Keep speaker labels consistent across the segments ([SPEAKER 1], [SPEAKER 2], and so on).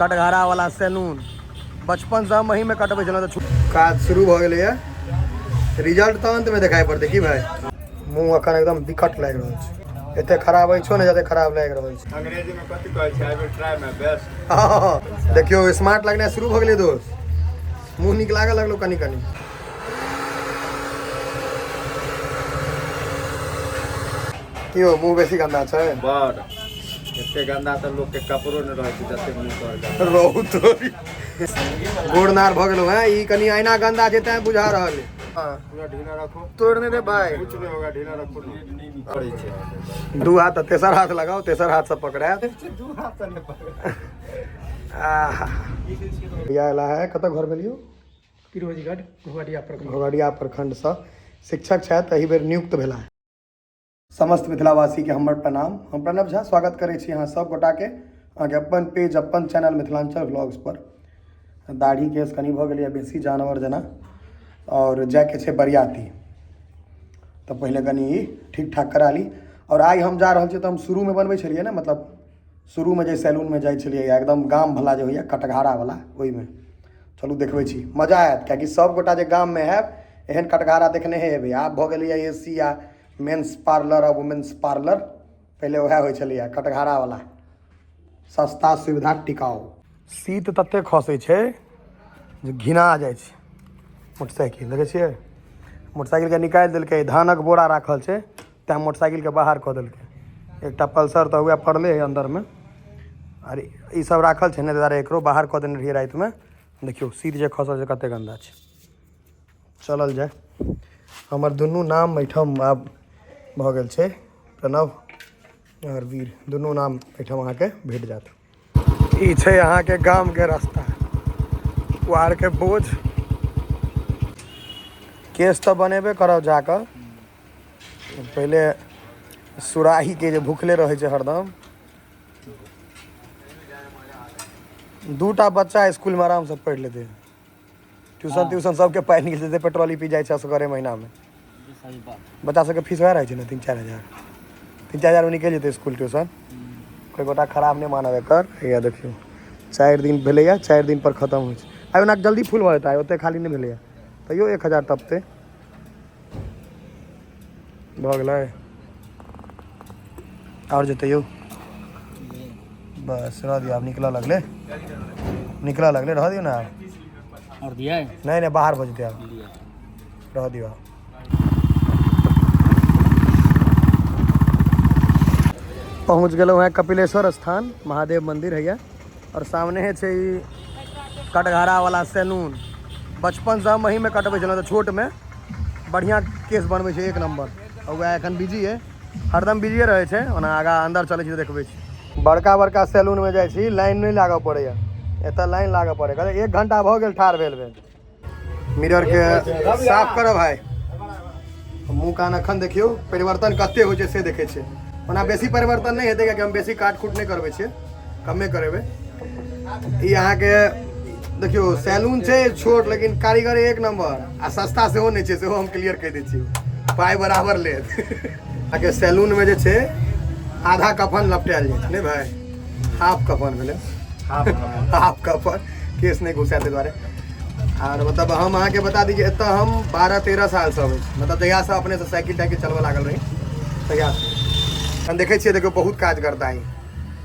[SPEAKER 1] कटघरा वाला सैलून। बचपनसँ हम एहीमे कटबै छलहुँ, तऽ काज शुरू भऽ गेलैए। रिजल्ट तऽ अन्तमे देखाइ पड़तै की भाय? मुँह एखन एकदम विकट लागि रहल छै, एते खराब अछि ने जते खराब लागि रहल छै।
[SPEAKER 2] अंग्रेजीमे कथी कहै छै? I will try my best.
[SPEAKER 1] हँ, देखियौ, स्मार्ट लगनाइ शुरू भऽ गेलै दोस्त। मुँह नीक लागऽ लगलो कनि कनि। की हो, मुँह बेसी गन्दा छै?
[SPEAKER 2] बड, एते गन्दा तऽ लोकके कपड़ो नहि रहै छै जते मुँह तोहर गन्दा।
[SPEAKER 1] रहू तोरी, गोड़ नार भऽ गेलौ हैं। ई कनि ऐना गन्दा छै तैं बुझा रहल है। हाँ।
[SPEAKER 2] पूरा ढीला रखो।
[SPEAKER 1] तोड़ नहि दे भाय।
[SPEAKER 2] कुछ नहीं होगा, ढीला रखो ना, करै छै।
[SPEAKER 1] दू हाथ, तेसर हाथ लगाओ, तेसर हाथ से पकड़ायत।
[SPEAKER 2] दू हाथ से नहि पकड़ै।
[SPEAKER 1] आहा, भैया एला है। कतऽ घर भेलियौ?
[SPEAKER 3] पिरोजगढ़, घोघडिया प्रखंड।
[SPEAKER 1] घोघडिया प्रखंडसँ शिक्षक छथि, एहि बेर नियुक्त भेला। समस्त मिथिलावासीके हमर प्रणाम। हम प्रणव झा स्वागत करै छी अहाँ सब गोटाके अहाँके अपन पेज, अपन चैनल मिथिलाञ्चल व्लॉग्स पर। दाढ़ी केस कनि भऽ गेलैए बेसी जानवर जेना, आओर जाइके छै बरियाती, तऽ पहिले कनि ई ठीक ठाक करा ली। आओर आइ हम जा रहल छी, तऽ हम शुरूमे बनबै छलियै ने, मतलब शुरूमे जे सैलूनमे जाइ छलियै, एकदम गामवला जे होइए कटघारावला, ओहिमे चलू देखबै छी, मजा आयत। कियाकि सब गोटा जे गाममे हैब, एहन कटघारा देखने हेबै। आब भऽ गेलैए ए सी आ मेन्स पार्लर आ वुमेन्स पार्लर, पहिले वएह होइ छलैए कटघारावला। सस्ता, सुविधा, टिकाउ। शीत तते खसै छै जे घिना जाइ छै। मोटरसाइकिल देखै छियै, मोटरसाइकिलके निकालि देलकै। धानक बोरा राखल छै तैँ मोटरसाइकिलके बाहर कऽ देलकै। एकटा पल्सर तऽ उएह पड़ले हइ अन्दरमे, आर ई सब राखल छै ने, ताहि दुआरे एकरो बाहर कऽ देने रहियै रातिमे। देखियौ, शीत जे खसल छै, कते गन्दा छै। चलल जाय। हमर दुनू नाम एहिठाम आब भऽ गेल छै, प्रणव आओर वीर, दुनू नाम एहिठाम अहाँके भेट जायत। ई छै अहाँके गामके रास्ता, पुआरके बोझ। केस तऽ बनेबे करब जाकऽ। पहिले सुराहीके जे भुखले रहै छै हरदम। दूटा बच्चा इसकुलमे आरामसँ पढ़ि लेतै, ट्यूशन त्यूशन सबके पाइ निकलि जेतै। पेट्रोल ई पी जाइ छै असगरे महीनामे। बच्चा सबके फीस वएह रहै छै ने, 3-4 हजार। 3-4 हजारमे निकलि जेतै इसकुल ट्यूशन। कोइ गोटा खराब नहि मानब एकर। हैया देखियौ, 4 दिन भेलैया, 4 दिन पर खतम होइ छै। आइ ओना जल्दी फुल भऽ जेतै, आइ ओते खाली नहि भेलैया, तैयो 1000 टपतै। भऽ गेलै, आओर जेतै यौ? बस, रह दियौ। आब निकलऽ लगलै, निकलऽ लगलै, रह दियौ ने आब।
[SPEAKER 4] और दिया है?
[SPEAKER 1] नहि नहि, बाहर भऽ जेतै आब। रह दियौ आब। पहुँच गेलहुँ हैं कपिलेश्वर स्थान, महादेव मंदिर हैया, और सामने छै ई कटघरा वाला सैलून। बचपनसँ हम एहीमे कटबै छलहुँ, तऽ छोटमे बढ़िआँ केस बनबै छै, एक नम्बर। आ वएह एखन बिजी है, हरदम बिजिए रहै छै। ओना आगाँ अन्दर चलै छी तऽ देखबै छी। बड़का बड़का सैलूनमे जाइ छी, लाइन नहि लागऽ पड़ैए, एतऽ लाइन लागऽ पड़ै। कहै एक घंटा भऽ गेल ठाढ़ भेल भेल। मिररके साफ करऽ भाय। मुँह कान एखन देखियौ परिवर्तन कते होइ छै से देखै छियै। ओना बेसी परिवर्तन नहि हेतै, कियाकि हम बेसी काट कूट नहि करबै छियै, कमे करेबै। ई अहाँके देखियौ, सैलून छै छोट लेकिन कारीगर एक नम्बर, आ सस्ता सेहो नहि छै, सेहो हम क्लियर कहि दै छी, पाइ बराबर लेत। अहाँके सैलूनमे जे छै आधा कफन लपटायल जाइ छै, नहि भाय? हाफ कफन भेलै, हाफ कफन, केस नहि घुसाय ताहि दुआरे। आर मतलब हम अहाँके बता दी जे एतऽ हम 12-13 सालसँ अबै छी, मतलब जहियासँ अपनेसँ साइकिल ताइकिल चलबऽ लागल रही तहियासँ। हम देखै छियै, देखियौ, बहुत काज करता है।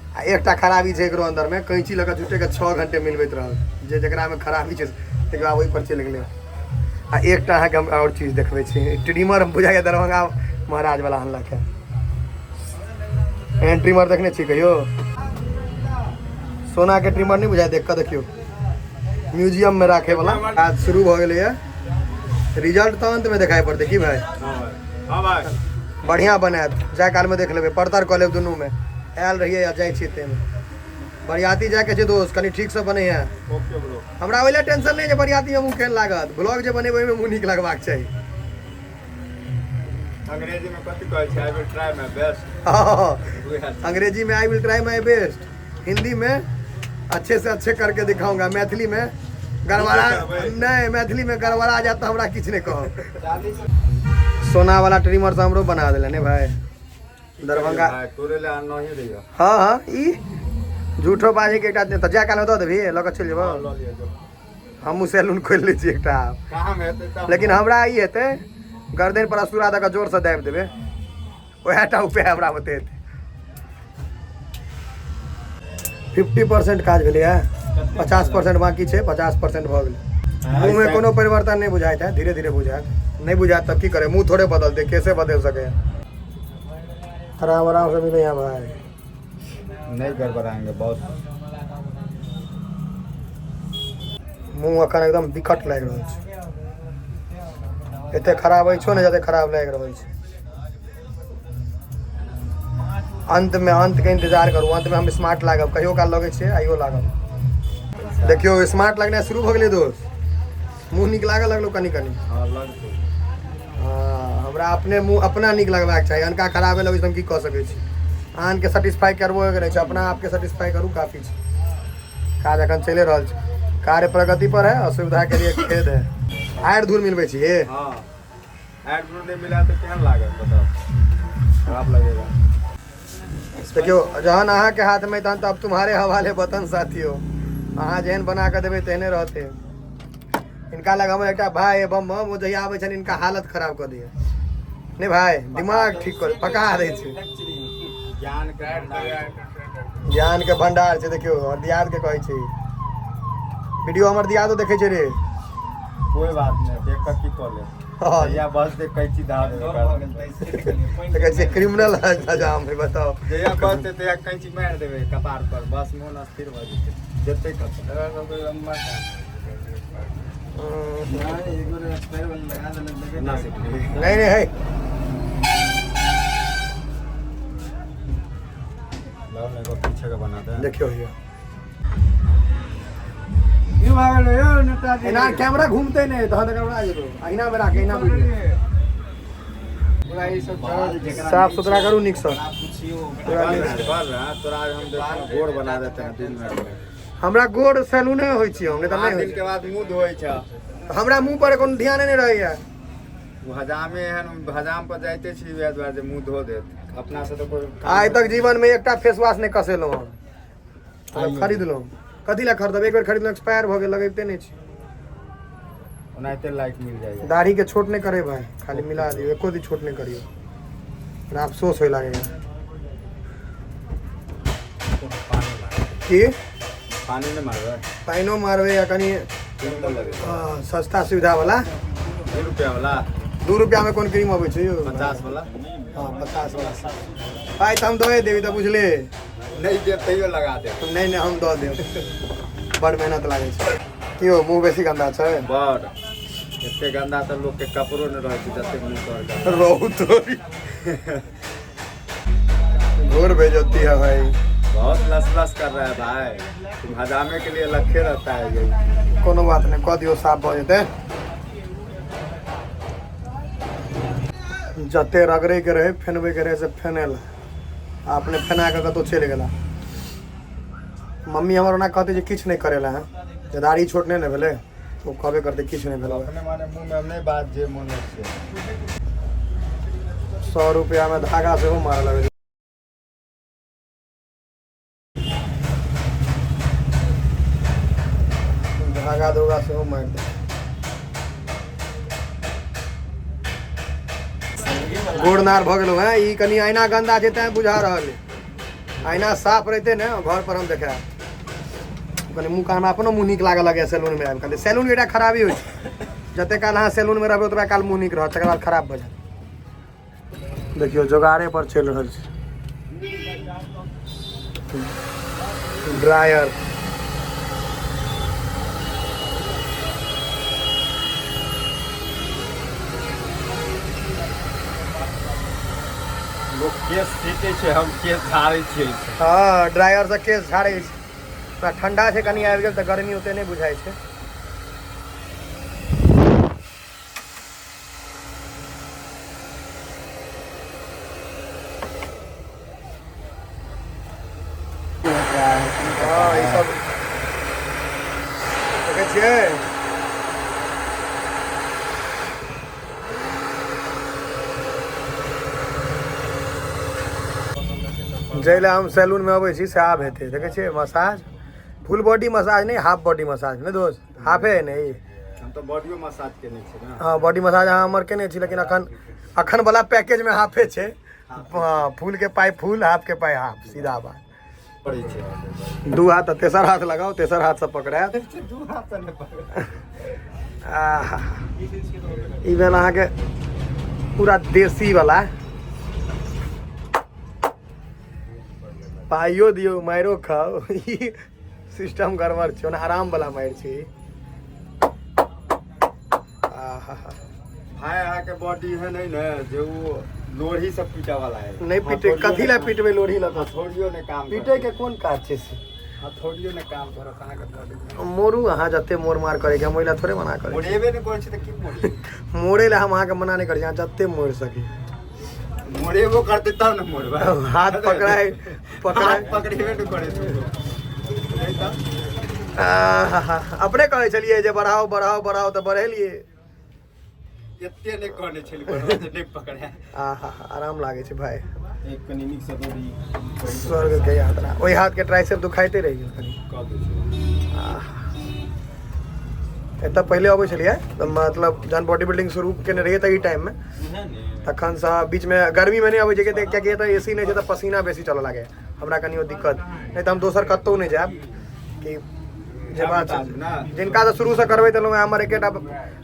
[SPEAKER 1] आ एकटा खराबी छै एकरो अन्दरमे, कैंची लऽ कऽ झूठेके 6 घंटे मिलबैत रहल जे जकरामे खराबी छै। तकर बाद ओहि पर चलि गेलै। आ एकटा अहाँके हम आओर चीज देखबै छी, ट्रिमर। बुझाइए दरभंगा महाराज वाला अनलक है। एहन ट्रिमर देखने छी कहियो? सोनाके ट्रिमर नहि बुझाइ? देख कऽ देखियौ, म्यूजियममे राखे वाला। काज शुरू भऽ गेलैए, रिजल्ट तऽ अन्तमे देखाइ पड़तै की भाय?
[SPEAKER 2] हाँ भाई।
[SPEAKER 1] बढ़िआँ बनायत, जाय कालमे देख लेबै, परतर कऽ लेब दुनूमे। आयल रहियै आ जाइ छियै ताहिमे बरियाती जायके छै दोस्त, कनि ठीकसँ बनै है।
[SPEAKER 2] Okay bro.
[SPEAKER 1] हमरा ओहि लए टेंशन नहि जे बरियातीमे मुँह केहन लागत, ब्लॉग जे बनेबै ओहिमे मुँह नीक लगबाक चाही।
[SPEAKER 2] अंग्रेजी में कथी कहै छै? I will try my best.
[SPEAKER 1] हँ, अंग्रेजी में I will try my best, Hindi में अच्छे से अच्छे करके दिखाऊंगा, मैथिली में गड़बड़ा नहीं, मैथिली में गड़बड़ा जाए तो हमरा किछु नहीं कहब। सोना वाला ट्रिमर से हमरो बना देले ने भाई दरभंगा।
[SPEAKER 2] तोरे ले आनना ही रहियो।
[SPEAKER 1] हाँ हाँ, ई झूठो बाजैके एकटा तऽ जाय कालमे दऽ देबही, लऽ कऽ चलि जेबौ।
[SPEAKER 2] लऽ लिअ जो।
[SPEAKER 1] हमहूँ सैलून खोलि लै छी एकटा।
[SPEAKER 2] काम हेतै तब।
[SPEAKER 1] लेकिन हमरा ई हेतै, गर्दन पर असुरा दऽ कऽ जोरसँ दाबि देबै, उएह टा उपाय हमरा बुते हेतै। 50% काज भेलैए, 50% बाँकी छै। 50% भऽ गेलै। मुँहमे कोनो परिवर्तन नहि बुझाइत है, धीरे धीरे बुझायत। नहि बुझायत तब की करै? मुँह थोड़े बदलतै, केसे बदलि सकैए। आराम आराम से मिले यहाँ भाई।
[SPEAKER 2] नहीं गड़बड़ाएंगे बॉस।
[SPEAKER 1] मुँह अखन एकदम विकट लागि रहल छै। एते खराब अछि ने, जते खराब लागि रहल छै। अंतमे, अंतके इंतजार करू, अंतमे हम स्मार्ट लागब। कहियो काल लगै छियै, आइयो लागब। देखियौ, स्मार्ट लगनाइ शुरू भऽ गेलै दोस्त। मुँह नीक लागऽ लगलो कनि कनि।
[SPEAKER 2] हाँ, लगतौ।
[SPEAKER 1] हँ, हमरा अपने मुँह अपना नीक लगबाक चाही। अनका खराबे लगै छै तऽ हम की कऽ सकै छी? आनके सेटिस्फाई करबो के नहि छै, अपना आपके सेटिस्फाई करू, काफी छै। काज अखन चलि रहल छै, कार्य प्रगति पर है, असुविधा के लिए खेद है। आयर धूर मिलबै छी हे?
[SPEAKER 2] हाँ, एड ब्रू नहीं मिला तो केहन लागत बताओ? खराब लगेगा।
[SPEAKER 1] देखियौ, जहन अहाँके हाथमे तहन तऽ अब तुम्हारे हवाले वतन साथियो। अहाँ जेहन बना कऽ देबै तेहने रहतै। हिनका लग हमर एकटा भाय बम बम, ओ जहिया आबै छनि हिनका हालत खराब कऽ दैए। नहि भाय, दिमाग ठीक कर पका दै छै।
[SPEAKER 2] ज्ञान के भंडार।
[SPEAKER 1] ज्ञान के भंडार छै। देखियौ, हमर दियाद के कहै छै। वीडियो हमर दियादो देखै छै रे।
[SPEAKER 2] कोई बात नहीं, देख कऽ की कऽ ले।
[SPEAKER 1] हँ।
[SPEAKER 2] जहिया बस दे कैंची धा देबै ओकरा।
[SPEAKER 1] तऽ कहै छै क्रिमिनल हजाम है, बताओ।
[SPEAKER 2] जहिया बस दे तहिया कैंची मारि देबै कपार पर, बस मोन अस्थिर भऽ जेतै, जेतै कतऽ। ना सिखली।
[SPEAKER 1] नहीं नहीं है।
[SPEAKER 2] लाओ ना, एगो पीछे के बना दे।
[SPEAKER 1] देखियो भैया, एना कैमरा घूमते नहीं तहन तऽ गड़बड़ा जेतौ। अहिना में राख, अहिना वीडियो साफ सुथरा करू नीकसँ। पूरा नीक।
[SPEAKER 2] कर रहा तोरा आज हम देखो गोर बना देते हैं 2 मिनट में।
[SPEAKER 1] हमरा गोर सैलूने होइ छी हम, नहि तऽ
[SPEAKER 2] पाँच
[SPEAKER 1] नहि होइ
[SPEAKER 2] दिन के बाद मुँह धोइ छै।
[SPEAKER 1] छै। हमरा मुँह पर कोनो ध्याने नहि रहैया।
[SPEAKER 2] ओ हजामे एहन हजाम पर जाइते छी वएह दुआरे जे मुँह धो देत। अपना से तऽ कोइ काम।
[SPEAKER 1] आइ तक जीवन में एकटा फेस वॉश नहि कसेलहुँ हम। मतलब खरीदलहुँ, कथी लए खरीदब? एक बेर खरीदलहुँ, एक्सपायर भऽ गेल, लगैबते नहि छी।
[SPEAKER 2] ओनाहिते लाइक मिल जाइए।
[SPEAKER 1] दाढ़ी के छोट नहि करे भाई, खाली मिला दियौ, एको दिन छोट नहि करियौ, हमरा अफसोस होय लागैया।
[SPEAKER 2] पानी मारबै?
[SPEAKER 1] की?
[SPEAKER 2] पानी नहि मारबै?
[SPEAKER 1] पानिओ मारबै या कनि
[SPEAKER 2] क्रीम तऽ लगेबै।
[SPEAKER 1] सस्ता सुविधा वाला।
[SPEAKER 2] 2 रुपया वाला।
[SPEAKER 1] 2 रुपया में कोन क्रीम अबै छै यौ?
[SPEAKER 2] 50 वाला।
[SPEAKER 1] हँ, 50 वाला। पाइ तऽ हम दए देबी तऽ बुझले।
[SPEAKER 2] नहि देब तैयो लगा देब।
[SPEAKER 1] नहि नहि, हम दऽ देब, बड़ मेहनत लागै छै। की यौ, मुँह बेसी गन्दा छै?
[SPEAKER 2] बड़, एते गंदा तऽ लोकके कपड़ो नहि रहै छै जते मुँह तोहर गंदा।
[SPEAKER 1] रहू तोरी, घोर बेइज्जती है भाई।
[SPEAKER 2] बहुत लस लस कर रहा है भाई, तुम हजामे के लिए लखे रहता है यही।
[SPEAKER 1] कोनो बात नहि, कऽ दियौ, साफ भऽ जेतै। जते रगड़ैके रहै, फेनबैके रहै, से फेनेला आ अपने फेना कऽ कतहु चलि गेला। मम्मी हमर ओना कहतै जे किछु नहि करेला हँ, जे दाढ़ी छोट नहि ने भेलै, ओ कहबे करतै किछु नहि भेलै।
[SPEAKER 2] अपने माने मुँह में नहि बात जे मोन छै।
[SPEAKER 1] 100 रुपैआमे धागा सेहो मारऽ लगै छै। धागा दोगा सेहो मारि दै। गोड़ नार भऽ गेलहुँ हेँ। ई कनि आईना गन्दा छै तैं बुझा रहल अइ। आईना साफ रहितै ने घर पर हम देखायब। कनि मुँह कान, हमरा अपनो मुँह नीक लागऽ लगैए सैलूनमे आबि कऽ। सैलूनके एकटा खराबी होइ छै, जते काल अहाँ सैलूनमे रहबै ओतबा काल मुँह नीक रहत, तकर बाद खराब भऽ जायत। देखियौ, जोगाड़े पर चलि रहल छै। ड्रायर
[SPEAKER 2] लोक केस सीटै छै, हम केस झाड़ै छियै।
[SPEAKER 1] हँ, ड्रायरसँ केश झाड़ै छै। थोड़ा ठंडा छै कनि, आबि गेल तऽ गर्मी ओते नहि बुझाइ छै। हँ, ई सब देखै छियै। जाहि लए हम सैलूनमे अबै छी सएह आब हेतै। देखै छियै मसाज, फुल बॉडी मसाज नहि, हाफ बॉडी मसाज नहि दोस्त, हाफे है ने ई।
[SPEAKER 2] हम तऽ बॉडियो मसाज केने छी ने।
[SPEAKER 1] हँ, बॉडी मसाज अहाँ हमर केने छी, लेकिन अखन अखन वाला पैकेजमे हाफे छै। हँ, फुल के पाइ फुल, हाफ के पाइ हाफ, सीधा बात।
[SPEAKER 2] पड़ै छै
[SPEAKER 1] दू हाथ आ तेसर हाथ लगाउ, तेसर हाथसँ पकड़ायत।
[SPEAKER 2] दू हाथ नहि पकड़ै।
[SPEAKER 1] आहा, ई भेल अहाँके पूरा देसी वाला। पाइयो दियौ मारियो खाउ, ई सिस्टम गड़बड़ छै। ओना आराम वाला मारि छै ई। आहा।
[SPEAKER 2] भाय, अहाँके बॉडी एहन है ने जे ओ लोढ़ी सब पीटऽ वाला है।
[SPEAKER 1] नहि पीटे, कथी लए पीटबै लोढ़ी लऽ कऽ?
[SPEAKER 2] हथौड़ियो नहि काम।
[SPEAKER 1] पीटै के कोन काज छै से?
[SPEAKER 2] हथौड़ियो नहि काम करत अहाँके बॉडी।
[SPEAKER 1] मोरू अहाँ जते मोड़ मार करैके, हम ओहि लए थोड़े मना करै छी।
[SPEAKER 2] मोड़ेबे नहि करै छै तऽ की मोड़े?
[SPEAKER 1] मोड़े लए हम अहाँके मना नहि करै छी, अहाँ जते मोड़ि सकी।
[SPEAKER 2] मोड़ेबो करतै तब ने मोड़बै।
[SPEAKER 1] हाथ पकड़ाय पकड़ाय।
[SPEAKER 2] हाथ पकड़ेबे नहि करै छै नहि तऽ।
[SPEAKER 1] आहा, अपने कहै छलियै जे बढ़ाओ बढ़ाओ बढ़ाओ, तऽ बढ़ेलियै।
[SPEAKER 2] एते नहि कहने छलियै बढ़बै जे नहि पकड़ाय।
[SPEAKER 1] आहा, आराम लागै छै भाय।
[SPEAKER 2] एक कनि नीकसँ दौड़ी।
[SPEAKER 1] स्वर्ग के यात्रा। ओहि हाथ के ट्राइसेप दुखाइते रहि गेल कनि।
[SPEAKER 2] कऽ दै छै।
[SPEAKER 1] आहा। एतऽ पहिले अबै छलियै तऽ मतलब जहन बॉडी बिल्डिंग शुरू केने रहियै तऽ ई टाइममे, तखनसँ बीचमे गर्मीमे नहि अबै छै, कियाकि एतऽ ए सी नहि छै तऽ पसीना बेसी चलऽ लागै हमरा कनि, ओ दिक्कत। नहि तऽ हम दोसर कतहु नहि जायब कि जे बात छै। जिनका तऽ शुरूसँ करबैत एलहुँ हेँ, हमर एकेटा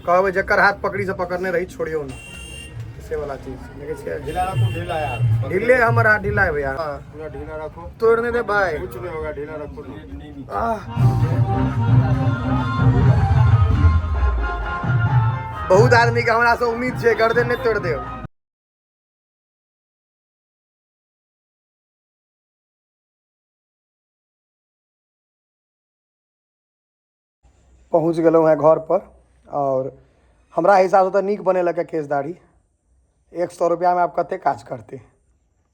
[SPEAKER 1] कहबै, जकर हाथ पकड़ी से पकड़ने रही, छोड़ियौ नहि, से वाला चीज देखै छियै।
[SPEAKER 2] ढीला रखो, ढीला यार।
[SPEAKER 1] ढीले हमर हाथ ढीला है भैया।
[SPEAKER 2] पूरा ढीला रखो।
[SPEAKER 1] तोड़ नहीं दे भाई।
[SPEAKER 2] कुछ नहीं होगा, ढीला रखो ना।
[SPEAKER 1] आह। बहुत आदमी के हमरा से उम्मीद छै, गर्दन नहि तोड़ देब। पहुँच गेलहुँ हेँ घर पर आओर हमरा हिसाबसँ तऽ नीक बनेलक हेँ केश दाढ़ी। 100 रुपैआमे आब कतेक काज करतै?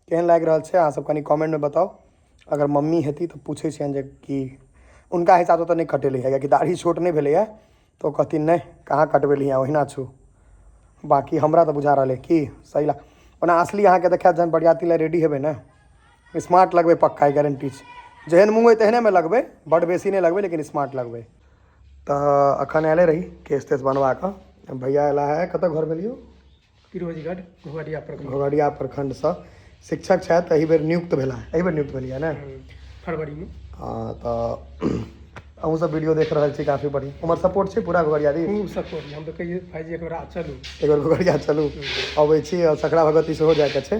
[SPEAKER 1] केहन लागि रहल छै अहाँसभ कनि कमेंटमे बताउ। अगर मम्मी हेती तऽ पूछै छियनि जे कि हुनका हिसाबसँ तऽ नहि कटेलै हँ, कियाकि दाढ़ी छोट नहि भेलैए, तऽ ओ कहथिन नहि, कहाँ कटबेली हँ, ओहिना छौ। बाँकी हमरा तऽ बुझा रहल अइ कि सही ला। ओना असली अहाँके देखायत जहन बरियाती लए रेडी हेबै ने, स्मार्ट लगबै पक्का, ई गारंटी छै। जेहन मुँह अइ तेहनेमे लगबै, बड्ड बेसी नहि लगबै, लेकिन स्मार्ट लगबै। तऽ अखन आयले रही केश तेश बनवा कऽ। भैया अयला है। कतऽ घर भेल यौ?
[SPEAKER 3] पिरोजगढ़, घोघरिया प्रखंड।
[SPEAKER 1] घोघरिया प्रखंडसँ शिक्षक छथि, एहि बेर नियुक्त भेला, एहि बेर नियुक्त भेलियै ने?
[SPEAKER 3] फरवरीमे।
[SPEAKER 1] हँ, तऽ अहूँ सब वीडियो देख रहल छी, काफी बढ़िआँ उमहर सपोर्ट छै पूरा घोघरिया दी।
[SPEAKER 3] खूब सपोर्ट। हम तऽ कहियै भाइजी एक बेर आ चलू।
[SPEAKER 1] एक बेर घोघरिया चलू, अबै छी आओर सकरा भगवती सेहो जायके छै।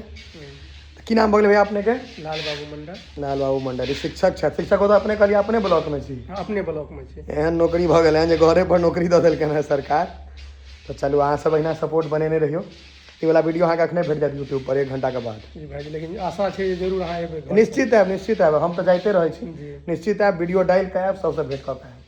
[SPEAKER 1] तऽ की नाम भऽ गेलै भैया अपनेके?
[SPEAKER 3] लाल बाबू मंडल।
[SPEAKER 1] लाल बाबू मंडल, ई शिक्षक छथि। शिक्षक तऽ अपने कहलियै अपने ब्लॉकमे छी?
[SPEAKER 3] अपने ब्लॉकमे छी।
[SPEAKER 1] एहन नौकरी भऽ गेलै हन जे घरे पर नौकरी दऽ देलकै हन सरकार। तऽ चलू, अहाँ सब अहिना सपोर्ट बनेने रहियौ। ई वाला वीडियो अहाँके अखने भेट जायत यूट्यूब पर 1 घंटाके बाद।
[SPEAKER 3] जी भाइजी, लेकिन आशा छै जे जरूर अहाँ एबै घर।
[SPEAKER 1] निश्चित आयब, निश्चित आयब। हम तऽ जाइते रहै छी।
[SPEAKER 3] जी।
[SPEAKER 1] निश्चित आयब, वीडियो डालि कऽ आयब, सबसँ भेंट कऽ कऽ आयब।